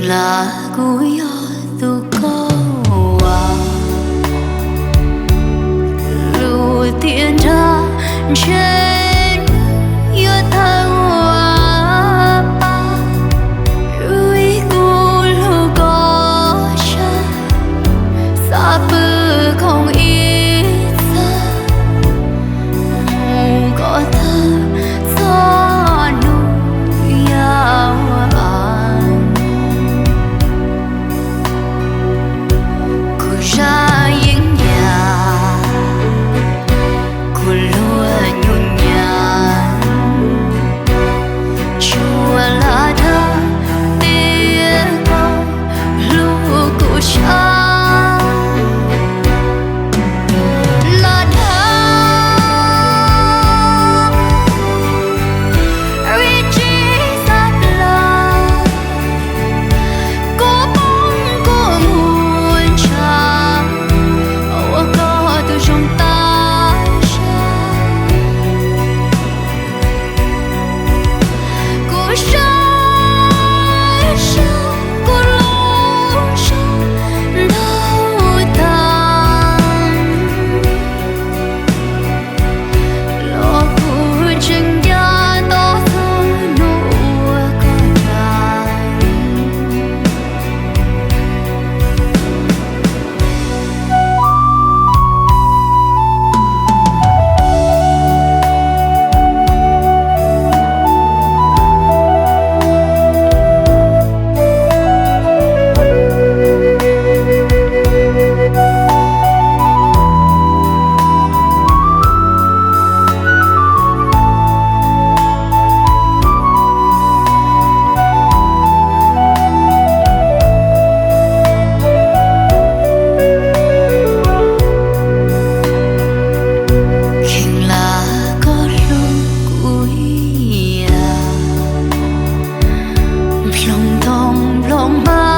Los kuv yog tus koj uas lub tiaj nrag ntshe yuav tawg ua paj, vim kuv hlub koj tshaj xav pw khoom ib txhis mus kom tag txog hnub yau. Kuv zaj yeeb yam, kuv luag nyuj nyam, tsuas lam dag tias koj hlub kuv tshaj. Lam dag vim tsis xav plam, kuv poob kuv mus ntshav ua koj tus zoo tag zog. Kuv saib saib kuv lub zog ntau tag, los kuv tseem ncav tos txog hnub ua koj dag. Kheev lam koj hlub kuv ib yam, nplooj ntoo nplooj hmab